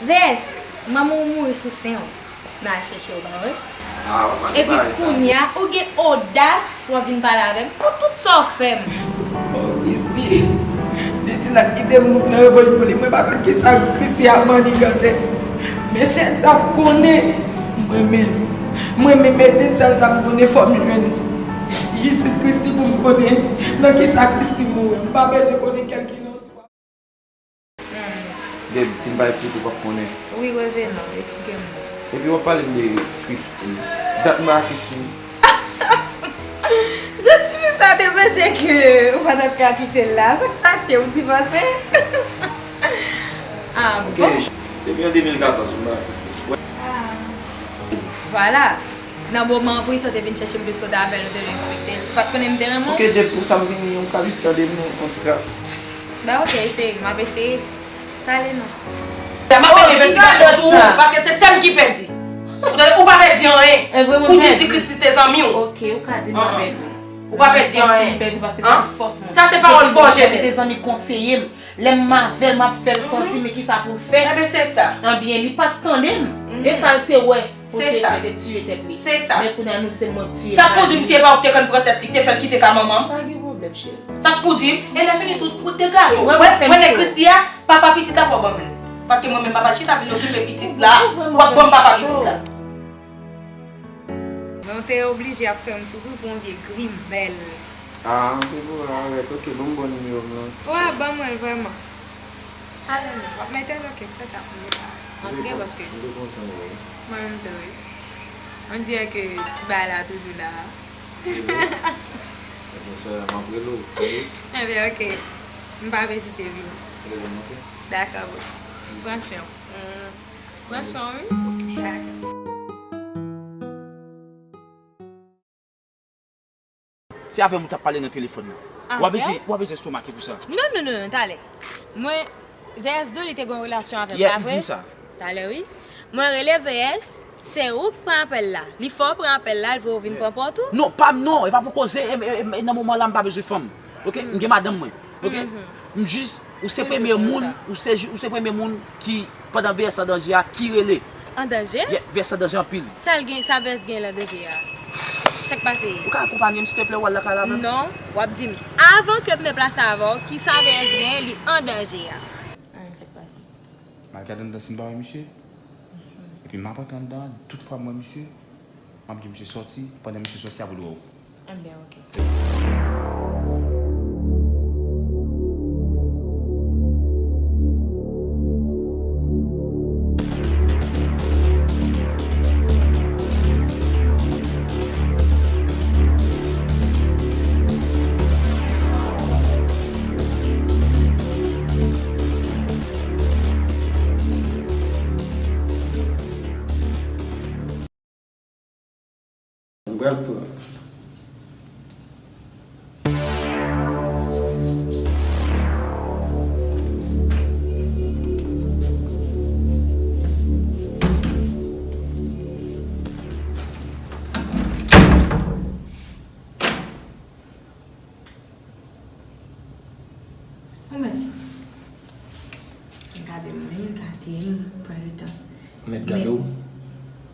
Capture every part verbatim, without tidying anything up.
Vès, manman w mouri sou sen w. M al chèche w, pa vre? Ah, w ap pale bagay sa. Epi kounye a, ou gen odas w ap vin pale avè m pou tout sa w fè m. Oh, Christy, Didine ap kite m mouri nan revanj pou li. Mwen pa konn kisa Christy ap maniganse. Men sèl sa m konnen, mwen menm, mwen menm Edlin, sèl sa m konnen, fò m jwenn jistis Christy pou m konnen nan kisa Christy mouri. M pa bezwen konnen kèlkeswa. Babe, si m pa eksplike w, w p ap konnen. Wi, revenan, eksplike m. Epi w ap pale m de Christy. Dat m pa Christy. Jan tifi sa te panse ke ou pa t ap ka kite l la. Sa k pase, ou divorce? Ah, bon. Ok, depi an de mil katòz, m pa Christy. Ah. Vwala. Nan moman an, pou sa w te vin chèche m, piske w te avè l, ou te vin ekspekte l. Ou pa t konnen m te renmen w? Ok, depi pou sa m vini, ou ka jis tande m yon ti kras. Ben ok, eseye, m ap eseye. Pale non. M ap fè yon envestigasyon sou ou, paske se sè m ki pèdi. Ou tande, ou pa pèdi anyen. Ou jis di Christy se zanmi w. Ok, ou ka di m pa pèdi. Ou pa pèdi anyen. Ou pa pèdi paske se fòs mwen. Sa se pawòl bòjè nèt. Mete zanmi konseye m. Lè m avè l, m ap fè l santi men kisa pou l fè. Enben, se sa. Ebyen, li pa t tande m. E sa l te wè pou l te fè, te tiye tèt li. Se sa. Men kounye a nou se mwen k tiye. Sa k pou di m si e pa ou k te konn pran tèt li, k te fè l kite ka manman m? Pa gen pwoblèm, cheri. Sa k pou di m? E lè fini tou, pou degaje w. Wè, wè nèg Christy a, papa pitit la fò w ban m li. Paske mwen menm papa chita vin okipe pitit la, w ap ban m papa pitit la. Men w te oblije ap fè m soufri pou yon vye grimèl. Ah, se pou arèt. Ok, ban m bon nimewo m lan. Ou a ban mwen l vrèman. Ale non, w ap mete l, ok, fè sa pou mwen la. Antre paske. M te kontan, wi. Mwen menm tou, wi. On dirait que ti bagay la toujou la. Ebyen, ebyen, sè, m ap rele w, wi. Ebyen, ok. M p ap ezite vini. Rele m, ok? Dakò, boo. Pran swen w. Pran swen w, wi. Dakò. Se avè m ou t ap pale nan telefòn nan. Ou a bezwen, ou a bezwen estomake pou sa. Non, non, non, non, talè. Mwen, V S di w li te gen yon relasyon avè m, pa vre? Li di m sa. Talè, wi. Mwen rele V S, se ou k pran apèl la. Li fè w pran apèl la, li voye w vin pran pòt ou? Non, pa m non, e pa pou koze, e, e, e, e nan moman la m pa bezwen fanm. Ok? M gen madanm mwen. Ok? M jis, ou se premye moun, ou se, ou se premye moun ki, pandan V S an danje a, ki rele. An danje? Ye, V S an danje anpil. Sa l gen, sa V S gen l an danje a? Sa k pase? Ou ka akonpanye m, silteplè, w al lakay la avè m? Non, w ap di m, avan ke m deplase avè w, kisa V S gen, li an danje a? Anyen, sa k pase? M al gade anndan si m pa wè misye. Epi m ap antre anndan an, tout fwa m wè misye, m ap di misye sòti, pandan misye sòti a pou l wè w. Enben, ok. Mwen pral pran. Ou mèt gade m, wi, gade m, pran letan. Ou mèt gade w?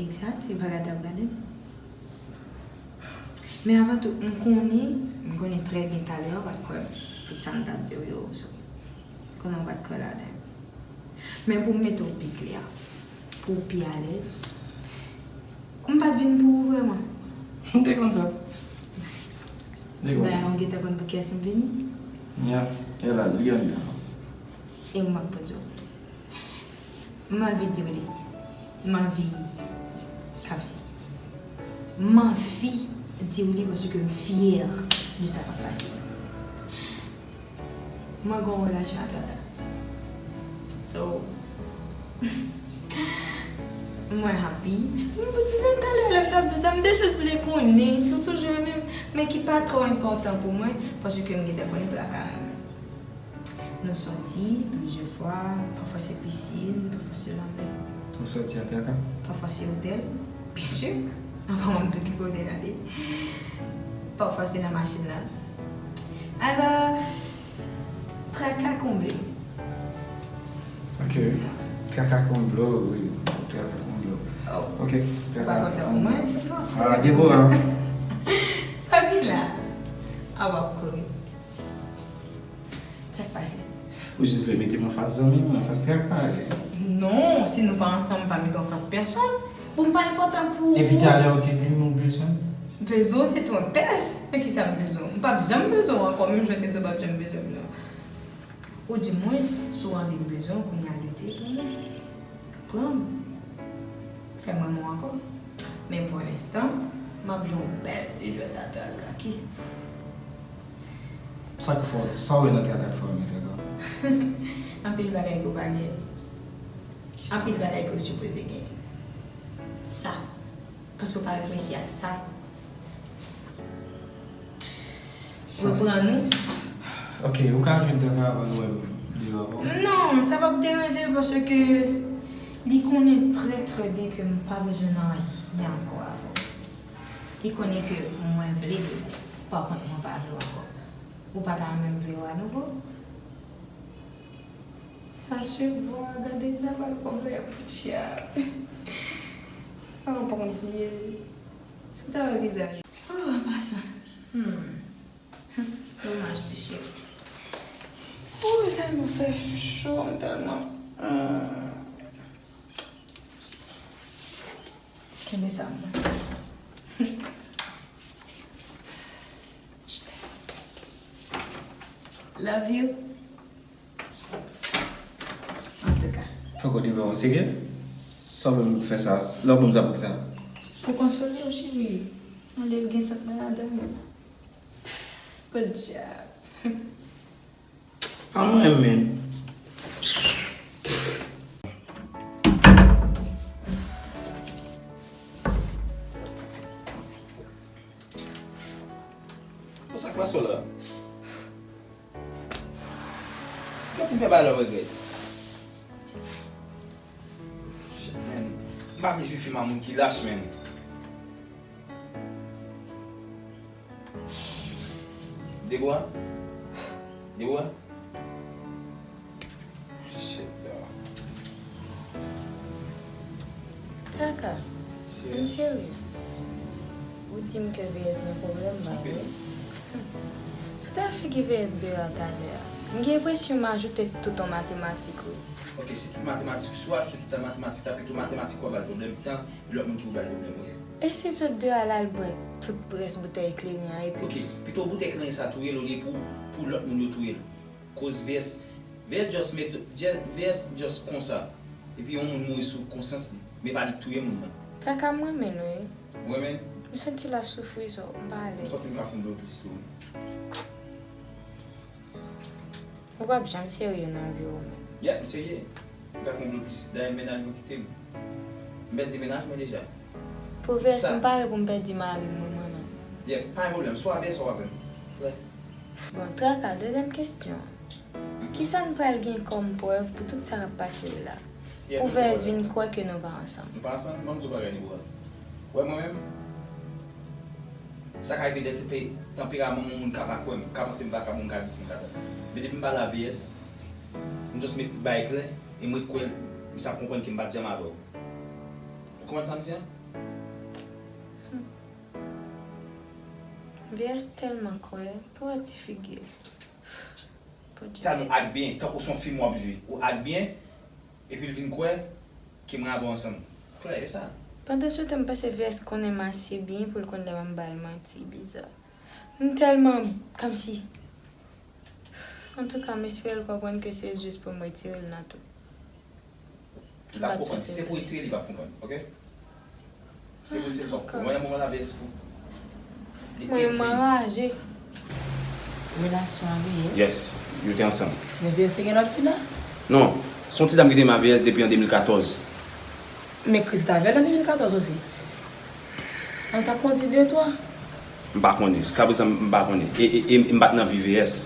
Egzat, e pa gade w ap gade m. Men avan tou, m konnen, m konnen trè byen talè a, ou pa t kwè m. Tout sa m t ap di w yo, so, konnen ou pa t kwè ladan yo. Men pou m mete w pi klè, pou w pi alèz, m pa t vin pou ou vrèman. M te konn sa. M te konn. Ben, ou gentan konn pou kiyès m vini? Ya, e la, li anndan. E m ap pou di w. M anvi di w li. M anvi, kòmsi. M anvi di w li paske m fyè de sa k ap pase. Mwen gen yon relasyon a trant an. So, mwen happy. Mwen pou di sa talè lè m t ap di w sa, m te jis vle konnen si w toujou renmen m, men ki pa twò enpòtan pou mwen, paske m gentan konnen traka renmen. Nou sòti plizyè fwa, pafwa se pisin, pafwa se lanmè. Ou sòti a traka? Pafwa se otèl, byen si. Anvan m di w ki kote n ale. Pafwa se nan machin nan. Alò, traka konble m. Ok. Traka konn dlo, wi. Traka konn dlo. Oh. Ok, Ou pa traka kontan konn mwen, dlo. se pa. Ah, Deborah. Sa ki la? A w ap kouri. Sa k pase? Ou jis vle mete m anfas zanmi m, anfas traka. Non, si nou pa ansanm, pa mete w anfas pèsonn. Bon, m pa enpòtan pou ou. Epi talè ou te di m ou bezwen m. Bezwen w se t yon tès. Nan ki sa m bezwen w? M p ap janm bezwen w ankò, menm jan w te di w p ap janm bezwen m nan. Ou di mwens, si w anvi m bezwen w, kounye a lite pou mwen. Pran m. Fè m renmen w ankò. Men pou lenstan, m ap jwe yon bèl ti jwèt a traka ki. Sa k fè w, sa w wè nan traka k fè w renmen traka? Anpil bagay ke w pa gen. Anpil bagay ke w sipoze gen. Sa. Paske w pa reflechi ak sa. Reprann ou. Ok, ou ka jwenn traka avan nou wè m deyò ankò? Non, sa p ap deranje l paske li konnen trè trè byen ke m pa bezwen nan anyen ankò avè w. Li konnen ke mwen vle de ou, pa kont mwen pa vle w ankò. Ou pa ta renmen m vle w anouvo? Sa se vwa, gade sa pral kòmè poutya. Oh Bondye. Si w ta wè vizaj. Oh, an pasan. Hmm. Domaj ti cheri. Oh, li tèlman fè cho, m tèlman. Hmm. Kenbe sa mwen. Love you. Antouka. Poko di ba w serye? Sa w vle m fè sa? Lè w ban m sa pou ki sa? Pou konsole w, cheri. Anlè l gen sant nan ladan l. Podyab. Pa mwen menm. Sa k pase w la? Mwen fin fè bagay la w regrèt. Shit, man. M pa vle jwe fim a moun ki lach, man. Debora? Debora? Shit, bro. Traka, m serye. Ou di m ke V S gen pwoblèm ba ou wi. Si w ta figi V S deyò talè a, m gen enpresyon m ajoute tout yon matematik wi. Ok, si tout matematik, si w ajoute tout matematik la, pito matematik ou a bay pwoblèm tan e lòt moun ki pou bay pwoblèm, ok? E si zòt de a l al bwè tout rès boutèy kleren an epi. Ok, pito boutèy kleren sa touye l olye pou, pou lòt moun yo touye l. Koz V S, V S just met, V S just konsa. Epi yon moun mouri sou konsyans li, men pa li k touye moun nan. Traka m renmen l wi. Ou renmen l? M santi l ap soufri so, m pa alèz. M santi m ka fon dlo plis tou. Ou p ap janm serye nan vi w menm. Yeah, m serye. M ka fon dlo plis. Dayè mennaj mwen kite m. M pèdi mennaj mwen deja. Pou V S, m pare pou m pèdi mari m wi mwen menm. Yeah, pa gen pwoblèm. Swa V S ou avè m. Klè. Bon, Traka, dezyèm kesyon an. Kisa n pral gen kòm prèv pou tout sa k ap pase yo la? Pou V S vin kwè ke nou pa ansanm. Nou pa ansanm? Ban m di w bagay, Debora. Wè mwen menm? Sa ka rive de tanpe-, tanperaman m, yon moun ka pa kwè m, ka panse m vakabon, m ka di si m ka tann. Men depi m pale a V S, m just met bagay klè, e m ret kwè l, m sa konprann ke m pa t janm avè w. Ou konprann sa m di a? V S tèlman kwè, pou wè ti figi l. Podyab. Talman w ak byen, tankou se yon fim w ap jwe. Ou ak byen, epi l vin kwè ke mwen avè w ansanm. Klè, e sa. Pandan se tan, m panse V S konnen m ase byen pou l konn lè m ap ba l manti, biza. M tèlman, kòmsi. Antouka, m espere l konprann ke se jis pou m retire l nan tout. Li p ap konprann. Si se pou retire, li p ap konprann, ok? Si se pou retire, li p ap konprann. Mwen, nan moman la, V S fou. Li Mwen, m anraje. Relasyon an V S? Yes, yo te ansanm. Men V S te gen lòt fi la? Non, se yon ti dam ki te renmen a V S depi an de mil katòz. Men Chris t avè l an de mil katòz osi. An t ap kondi de twa. M pa konnen. Jiskaprezan, m pa konnen. E, e, e m pa t nan vi V S.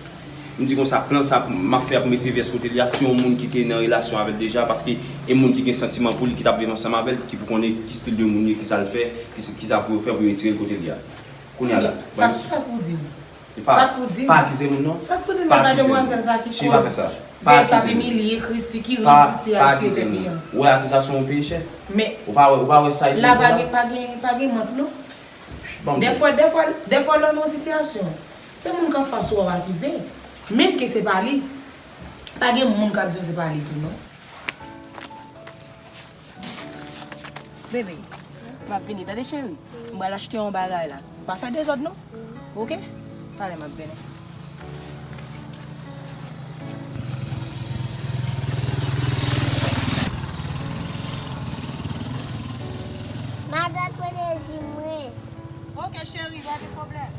M di konsa, plan sa m ap fè a pou m retire V S kote li a, se yon moun ki te nan relasyon avè l deja, paske e moun ki gen santiman pou li, ki t ap viv ansanm avè l, ki pou konnen ki stil de moun li ye, kisa l fè, ki, kisa pou yo fè pou yo retire l kote li a. Kounye a la. Sa k fè pou w di m? Pa, pa akize moun non. Sa k pou w di m? Pa demwazèl sa ki koz. Vès ap imilye Christie, ki rann Christie al sou etènye an. Ou wè akizasyon yo peye chè. Men ou pa wè, ou pa wè sa li la pa gen, pa gen, pa gen mant non. Dèfwa, dèfwa, dèfwa lè w nan yon sitiyasyon, se moun k anfas ou w ap akize. Menm ke se pa li, pa gen moun k ap di w se pa li tou non. Bebe, m ap vini, tande cheri. M pral achte yon bagay la. Pa fè dezòd non. Oke? Talè m ap vini. Madan, kote jim mwen? Oke cheri, pa gen pwoblèm.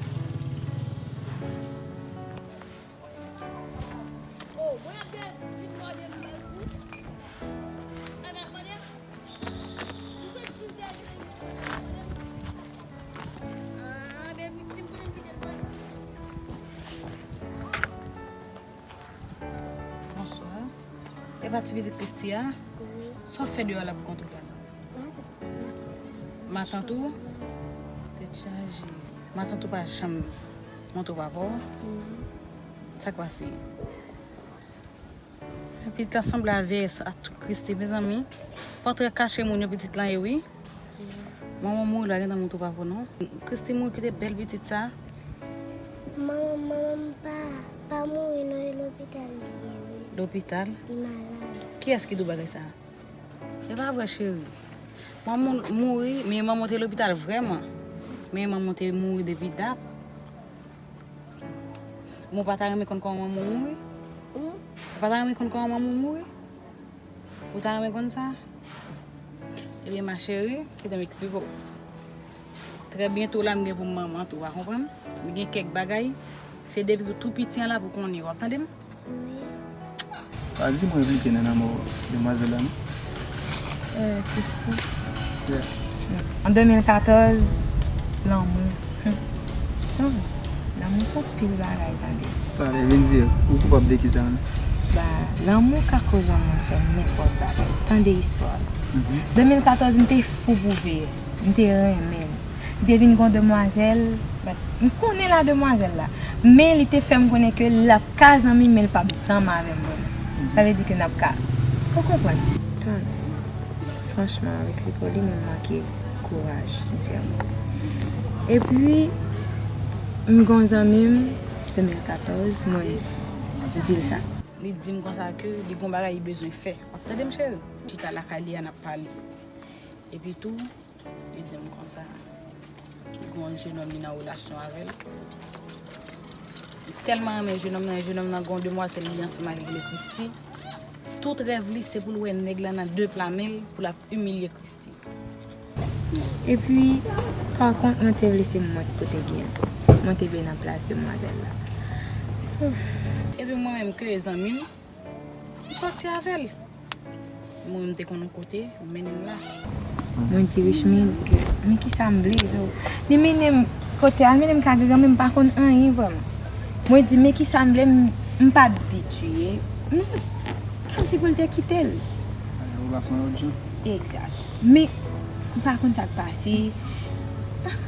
Oh, mwen ap de vin mande m bèl kou. Mwen ap mande m. Ou sot jou dèyè mwen ap mande m. Ah, baby, si m konnen m kite l pran. Bonswa. E pa ti pitit Christie a? Wi. Sa w fè deyò la pou kont ou la? Matant ou? Tèt chaje. Matant ou pa janm montre w avè w? Non. Sa k pase? Pitit la sanble avè sa tou Christie, mezanmi. Pòtrè kache moun yo pitit lan ye, wi. Manman mouri la gentan montre w avè w non. Christie mouri kite bèl pitit sa. Manman, manman m pa, pa mouri non, e lopital li ye, wi. Lopital? Li malad. Kiyès ki di w bagay sa? E pa vre, cheri. Manman mouri, men manman te lopital vrèman. Men manman te mouri depi dat. Men w pa ta renmen konn kòman manman w mouri? Hmm? Ou pa ta renmen konn kòman manman w mouri? Ou ta renmen konn sa? Ebyen, ma chérie, kite m eksplike w. Trè byento la, m gen pou m manman tou, w a konprann? M gen kèk bagay, se depi w tou piti an la pou w konnen, w ap tande m? Wi. Pa di mwen enplike nan lanmò demwazèl la, non? Eh, Christie. Yeah. An de mil katòz, lanmou. Hmm. Hmm. Lanmou se yon pil bagay, tande. Pale, vin di, ou koupab de ki sa menm? Ba, lanmou ka koz yon moun fè nenpòt bagay. Tande istwa la. Mhm. De mil katòz, m te fou pou V S. M te renmen l. M te vin gen yon demwazèl, m konnen la demwazèl la. Men li te fè m konnen ke l ap ka zanmi m, men l p ap janm avè m vrèman. Sa vle di ke n ap ka. Ou konprann? Tande. Franchman, avèk se pou li, mwen manke kouraj, sensèman. Epi, m gen yon zanmi m, de mil katòz, mwen di l sa. Li di m konsa ke li gen yon bagay li bezwen fè. W ap tande m, cheri? Chita lakay li a, n ap pale. Epi tou, li di m konsa, li gen yon jenòm li nan relasyon avè l. Li tèlman renmen jenòm nan, jenòm nan gen yon demwazèl li ansanm avèk li, Christie. Tout rèv li, se pou l wè nèg la nan de pla men l, pou l ap imilye Christie. Epi, pa kont, mwen te vle se mwen ki pote byen. Mwen te vle nan plas demwazèl la. Ouf. Epi mwen menm ke zanmi m, m sòti avè l. Mwen menm te konn yon kote, m mennen l la. Mwen di Richmine ke, men kisa m vle, zo. Li mennen m kote a, l mennen m kay granmè m, m pa konn anyen vrèman. Mwen di, men kisa m vle, m, m pa t di tiye. M, kòmsi pou l te kite l. Alò, ou pa fè yon lòt jan? Egzat. Men, m pa konn sa k pase. Ah,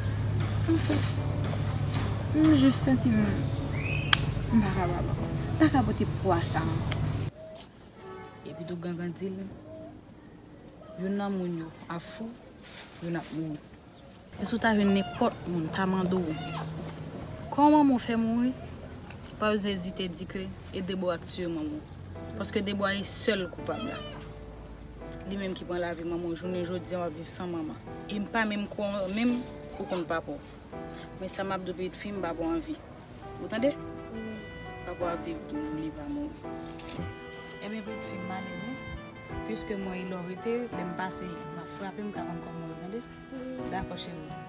anfen, m jis santi m, m pa kapab ankò. M pa ka pote pwa sa ankò. Epi tou, Gangan di l, youn nan moun yo ap fou, youn ap mouri. E si w ta jwenn nenpòt moun ta mande w kòman manman w fè mouri, pa bezwen ezite di ke e Deborah k tiye manman w. Paske Deborah e sèl koupab la. Li menm ki pran lavi manman w, jounen jodi a w ap viv san manman. E m pa menm kwè w menm ou konn papa w. Men sa m ap di w, pitit fi m, papa w an vi. Ou tande? Wi. Papa w ap viv toujou, li pa mouri. Ebyen, pitit fi m, m ale wi. Piske m wè e lè w rete, lè m pase, m ap frape, m ka konn kòman w ye, tande? Wi. Dakò, cheri.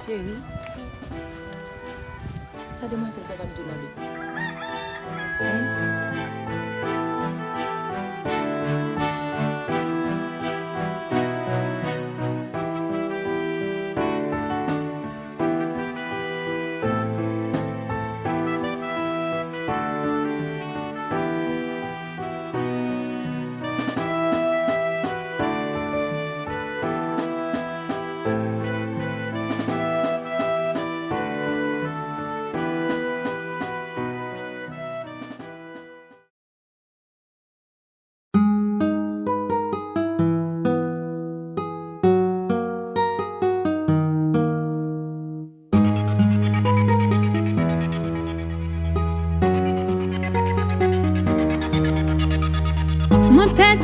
Cheri, sa demwazèl sa t ap di w nan lèt? Hein?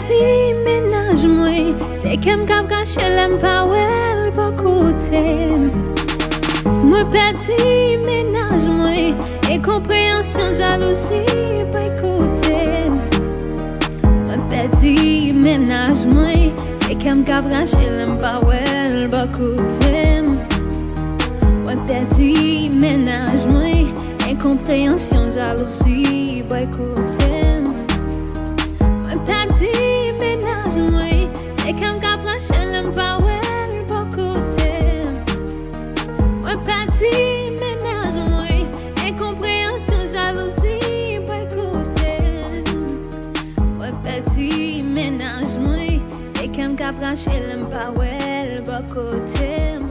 Pèdi mennaj mwen, se kè m k ap rache lè m pa wè l bò kote m. Mwen pèdi mennaj mwen, enkonpreyansyon, jalouzi boykote m. Mwen pèdi mennaj mwen, se kè m k ap rache lè m pa wè l bò kote m. Mwen pèdi mennaj mwen, enkonpreyansyon, jalouzi boykote m. Mwen pèdi mennaj mwen, se kè m k ap rache lè m pa wè l bò kote m. Mwen pèdi mennaj mwen, enkonpreyansyon, jalouzi boykote m. Mwen pèdi mennaj mwen, se kè m k ap rache lè m pa wè l bò kote m.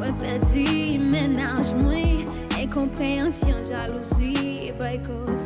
Mwen pèdi mennaj mwen, enkonpreyansyon, jalouzi boykote m.